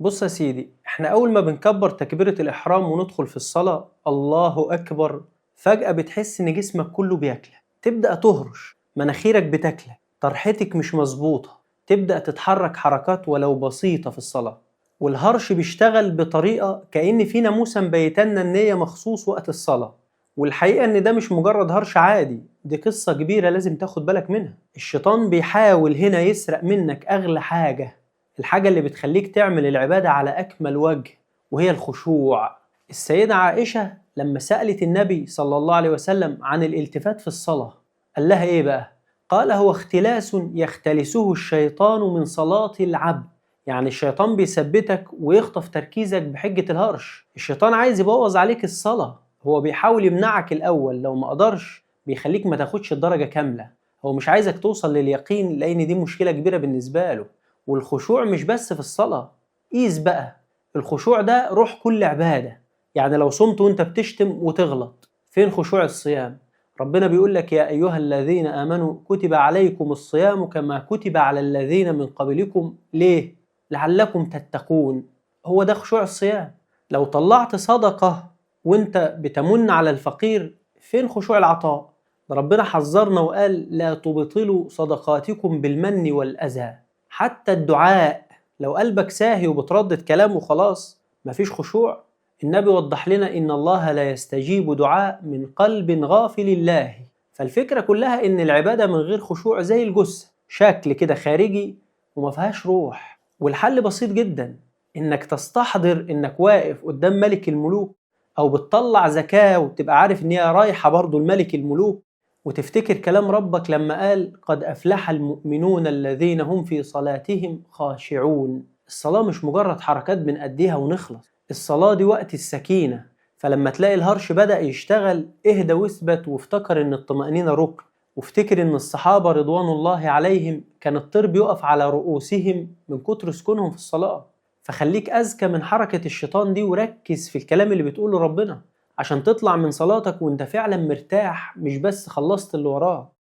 بص يا سيدي، احنا أول ما بنكبر تكبيرة الإحرام وندخل في الصلاة الله أكبر، فجأة بتحس إن جسمك كله بياكلك، تبدأ تهرش، مناخيرك بتاكلك، طرحتك مش مظبوطة، تبدأ تتحرك حركات ولو بسيطة في الصلاة. والهرش بيشتغل بطريقة كأن في ناموسة مبيتنا النية مخصوص وقت الصلاة. والحقيقة إن ده مش مجرد هرش عادي، دي قصة كبيرة لازم تاخد بالك منها. الشيطان بيحاول هنا يسرق منك أغلى حاجة، الحاجة اللي بتخليك تعمل العبادة على أكمل وجه، وهي الخشوع. السيدة عائشة لما سألت النبي صلى الله عليه وسلم عن الالتفات في الصلاة قال لها إيه بقى؟ قال هو اختلاس يختلسه الشيطان من صلاة العبد. يعني الشيطان بيثبتك ويخطف تركيزك بحجة الهرش. الشيطان عايز يبوظ عليك الصلاة، هو بيحاول يمنعك الأول، لو ما قدرش بيخليك ما تاخدش الدرجة كاملة. هو مش عايزك توصل لليقين لأن دي مشكلة كبيرة بالنسبة له. والخشوع مش بس في الصلاة، قيس بقى الخشوع ده روح كل عبادة. يعني لو صمت وانت بتشتم وتغلط، فين خشوع الصيام؟ ربنا بيقول لك يا أيها الذين آمنوا كتب عليكم الصيام كما كتب على الذين من قبلكم، ليه؟ لعلكم تتقون. هو ده خشوع الصيام. لو طلعت صدقة وانت بتمن على الفقير، فين خشوع العطاء؟ ده ربنا حذرنا وقال لا تبطلوا صدقاتكم بالمن والأذى. حتى الدعاء لو قلبك ساهي وبتردد كلام وخلاص مفيش خشوع. النبي وضح لنا إن الله لا يستجيب دعاء من قلب غافل لاهي. فالفكرة كلها إن العبادة من غير خشوع زي الجثة، شكل كده خارجي وما فيهاش روح. والحل بسيط جدا، إنك تستحضر إنك واقف قدام ملك الملوك، أو بتطلع زكاة وتبقى عارف إن هي رايحة برضو لملك الملوك، وتفتكر كلام ربك لما قال قد أفلح المؤمنون الذين هم في صلاتهم خاشعون. الصلاة مش مجرد حركات بنأديها ونخلص، الصلاة دي وقت السكينة. فلما تلاقي الهرش بدأ يشتغل اهدى واثبت، وافتكر إن الطمأنينة ركن، وافتكر إن الصحابة رضوان الله عليهم كان الطير بيقف على رؤوسهم من كتر سكونهم في الصلاة. فخليك أذكى من حركة الشيطان دي، وركز في الكلام اللي بتقوله ربنا عشان تطلع من صلاتك وانت فعلا مرتاح، مش بس خلصت اللي وراه.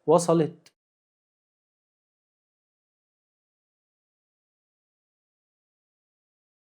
وصلت؟